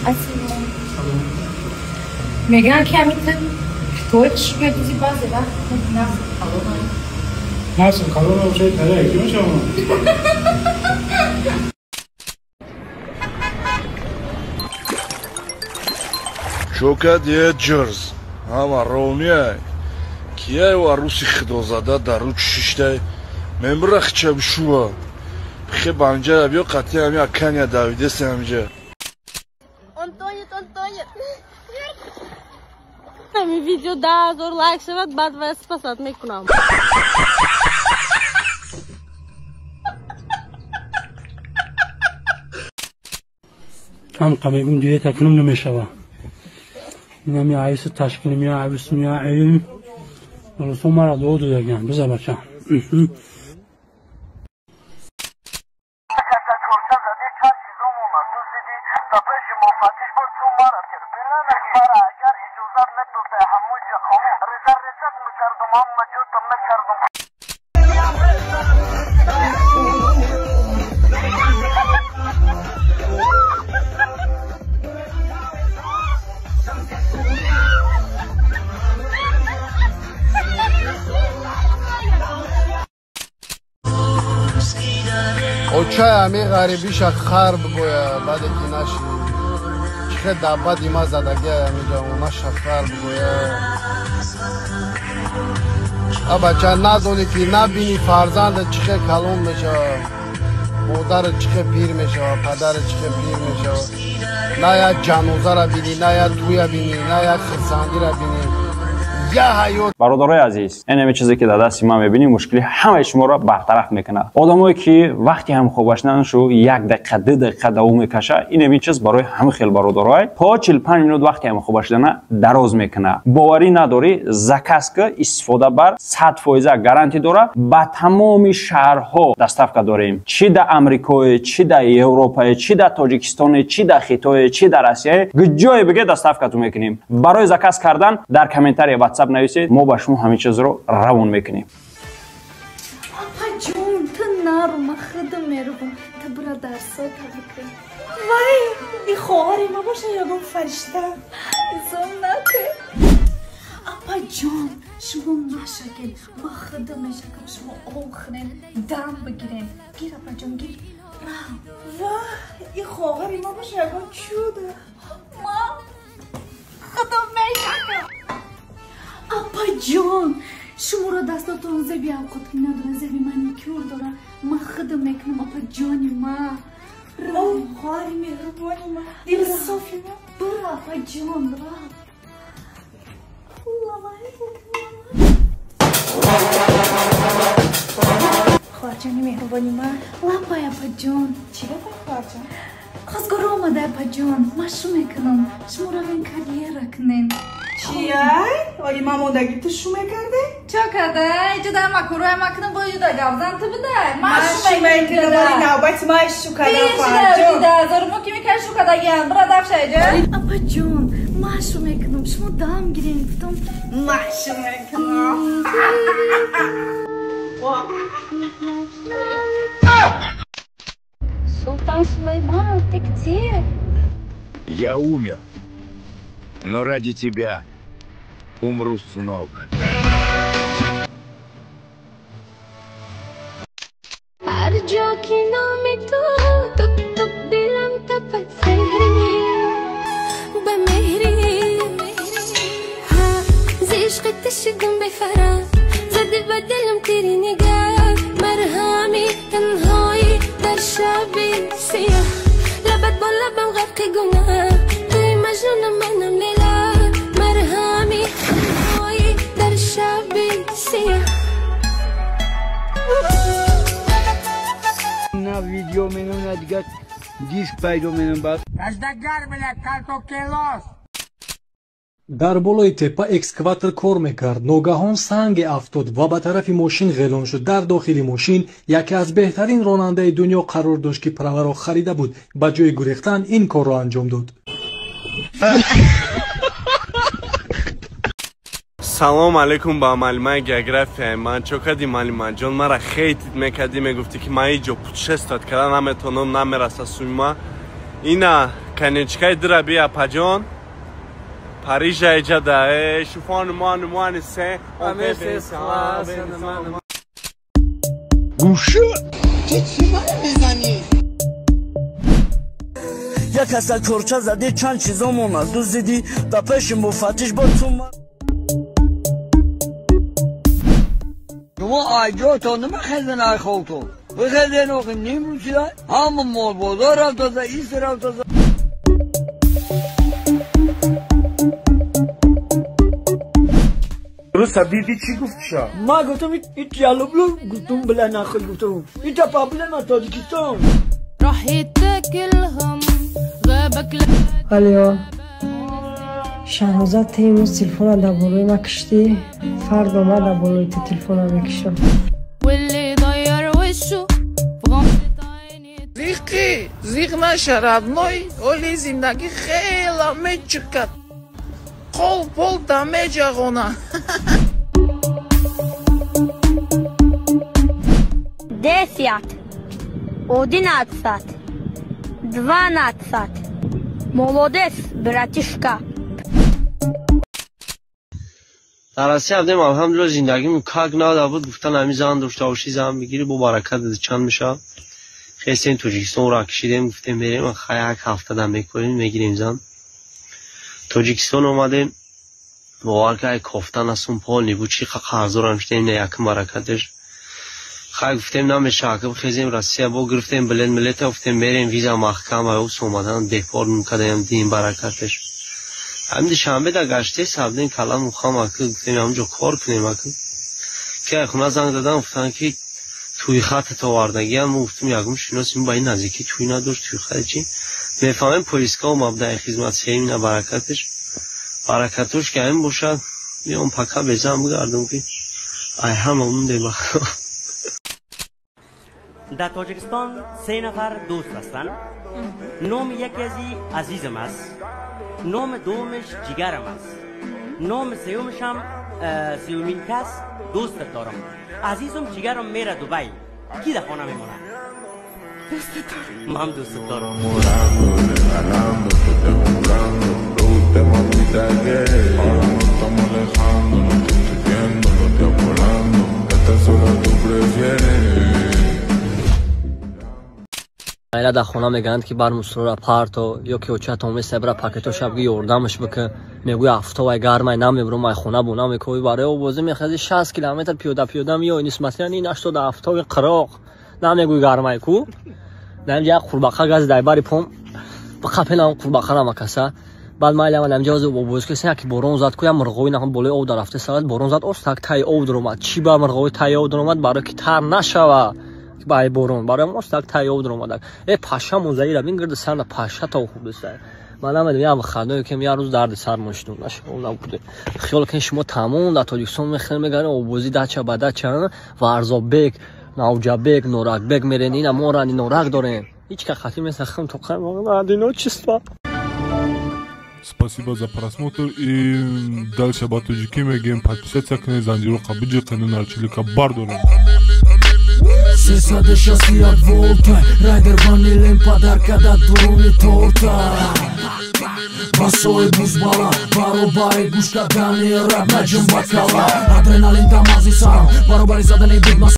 Ассалом. Мегӯянд, ки ҳамин точ медузи, баъзе вақт нафс калона. Нафс калона бошад, таре ки мешавам. Чокад е ҷирз, ҳама ромияй. Кияй аруси худозада дару чиштай. Мембира хича бишува. Пихе банҷа биё қатъи ҳами акания давидеси ҳамиҷа. Он тонет, он тонет. Ҳами видео 10 000 лайк шавад, баъд вая спасать мекунам. Ҳам қамегум диета кунум, намешава. Инами айси ташкил мия, айс мия, ай. Русо мара дуо додаган, биза бача. Очай ами ғарибиша хар бигӯя, баъде ки наши чихе дар бади ма задагия, амиҷа онаша хар бигӯя. А бача, надонӣ ки набинӣ, фарзанда чихе калон мешава, модарат чихе пир мешава, падарат чихе пир мешава, на як ҷанозара бинӣ, на як тӯя бинӣ, на як хирсандира бинӣ. Бародарои азиз, ин чизе ки дар дасти ман мебинӣ, мушкили ҳамаи шуморо бартараф мекунад. Одамое ки вақти ҳамхобашнашу як дақиқа, 2 дақиқа давом мекаша, ин чиз барои ҳама хел бародарой то 45 минут вақти ҳамхобашдана дароз мекунад. Боварӣ надорӣ, заказ ка, истифода бар, 100 фоиза гарантӣ дора. Ба тамоми шаҳрҳо доставка дорем, чӣ да Амрикое, чӣ да Европае, чӣ да Тоҷикистоне, чӣ да Хитое, чӣ да Россияе, ҷое биге, доставкату мекунем. Барои заказ кардан дар комментария WhatsApp нависед, мо ба шумо ҳамин чизро равон мекунем. Апаҷон, ту нару, ман худам меравам. Ту бира, дарсо табикун. Вай, и хоҳари ма боша, ягон фаришта. Изом наке. Апаҷон, шумо нашакед, ман худам мешакам. Шумо об хӯрен, дам бигирен. Гир, апаҷон, гир, рав. Вай, и хоҳари ма боша, ягон чудо. Ма худам мешакам. Апаҷон, шуморо дастотон зеби авқотки надора, зеби маникюр дора. Ман худам мекунам, апаҷони ма. Хоҳари меҳрубони ма, дили софи ма. Бира, апаҷон, рав. Хоҳарҷони меҳрубони ма. Лаббай, апаҷон. Чӣ гапай, хоҳарҷон? Хозгор омада, апаҷон. Ман шу мекунам, шумо равен, карьера кунен. Чияй? Оли ма мондагӣ, ту шу мекарде? Чо карда? Иҷо дар макуроя макунам, бо иҷо дар гавзан ту бидай. Ман шу мекунам, оли навбати ман шу кардам, хоҳарҷон. Мо ки мекард шу кардагиам, бира дафша иҷо. Апаҷон, ман шу мекунам, шумо дам гирен, гуфтам. Ман шу мекунам. Султан Сулейман, ты где? Я умер, но ради тебя умру снова. ҳар ҷо ки номи ту, туп туп дилам тапад, сеҳрӣ ба меҳрӣ. зи ишқи ту шудам бефарор, зади ба дилам тири нигоҳ, марҳами танҳоӣ дар шаби сиёҳ, лабат бо лабам ғарқи гуноҳ, туи маҷнунам, манам Лейла, марҳами танҳоӣ дар шаби сиёҳ. На видео менам, на дигар диск пайдо менам баъд. Дар болои теппа экскаватор кор мекард. Ногаҳон санге афтод ва ба тарафи мошин ғелон шуд. Дар дохили мошин яке аз беҳтарин ронандаи дунё қарор дошт, ки праваро харида буд. Ба ҷои гурехтан ин корро анҷом дод. Салом алейкум ба маълимаи географияи ман. Чо кардӣ, маълимаҷон? Мара хейтить мекардӣ, мегуфтӣ, ки ман ҳеҷ ҷо путешествовать карда наметавонам, намераса сӯи ма. Ина. Конечкаи дира би апаҷон. Парижа иҷада. Шуфон ман ман се. Гӯша. Чӣ мара мезанӣ? Як каса корча задӣ, чанд чизомона дуздидӣ, ба пеши муфаттиш бо ту. Шумо айҷотон намехезен, ай холтон бихезен, охи нимрӯзида ҳама молбозор рафтаса, ис рафтаса. Руса диди, чӣ гуфт ша? Ма гуфтам, ит ялублу гуфтум, била нахл гуфтум, ита проблема Тоҷикистон. Алё, Шаҳноза, ту имрӯз телефона дар болои ма киштӣ, фардо ма дар болои ту телефона мекишам. Зиқӣ зиқ наша, родной, оли зиндагӣ хела мечикад, қол пол да меҷағона. 10, 11, 12. Молодец, братишка. Дар Россия будем, алҳамдулилла, зиндагим как надо буд. Гуфтан, ҳамин зан дошта бошӣ, зан бигирӣ, бо баракат чанд мешавад. Хестем, Тоҷикистон ро кашидем, гуфтем мерем, хай як ҳафтада мекорем, мегирем зан. Тоҷикистон омадем, бовар ка, ай кофтан асун пол небуд, чи қарздорам шудем, не якм баракаташ. Хай гуфтем намеша, ки бихезем Россия, бо гирифтем билет милета, гуфтем мерем, виза маҳкам, ай омадан депорт мекардем, дин баракаташ. Ҳамин душанбе да гаште сабдем калам хам, аки гуфтем ҳамҷо кор кунем, аки ки ай хона занг дадам, гуфтан ки туи хатат овардагиам. Мо гуфтем ягон шиносим ба ин наздикӣ туй надошт, туи хати чи мефаҳмем, поиска омабда хизмат сеюм на баракаташ, баракатош ки ҳамин бошад, биём пака безан бигардам, ки ай ҳама мондем. Дар Тоҷикистон се нафар дӯст ҳастанд. Номи яке аз азизам аст, номи дуюмаш ҷигарам аст, номи сеюмашам сеюмин кас дӯстат дорам. Азизум, ҷигарам мера Дубай, ки дар хона мемонад? Дӯстат дорам, ман дӯстат дорам. Айла дар хона мегӯянд, ки бар мусулора парто ё ки очатон месебра пакето шабги ёрдамаш бикун, мегӯи афтобай гармай, намебурам ай хона, бу намекови. Барои обозӣ мехези, 60 километр пиёда пиёда меои, нисбатан ин 87 қироқ намегӯи гармай ку. Дар як қурбақа гази дар бари пом бақапенам қурбақа намакаса. Баъд майли амал амҷа обозӣ кесен, яки борон зад ку, я мурғови нахон болои об дарафта савад, борон зад, остак таи об дуромад. Чӣ ба мурғови таи об дуромад? Барои ки тар нашава бай борон, барои остак таи об дуромадак. Э, паша музаира бин, гирди сарна паша то хуб бисай. Ман намедонам, я выходной кем я рӯз дарди сар моштум набуде. Хиёл кунед, шумо тамом дар Тоҷикистон мехӯред, мегаред обозӣ дача ба дача, Варзоббек, Навҷабек, Норакбек мерен, ина мо рани Норак дорем. Ҳеҷ ка хати месахм тоқам одиночество. Спасибо за просмотр и дальше ба тоҷикӣ мегӯем: подписаться кунед, занҷироқа биҷиқену нарчилика бардорем. 361 волта, райдер ванилем подарка да дуруни торта. Басои бузбала, баробари гӯш кардани раб наҷум ба кала. Адреналин дар мағзи сарам, баробари задани бигмас.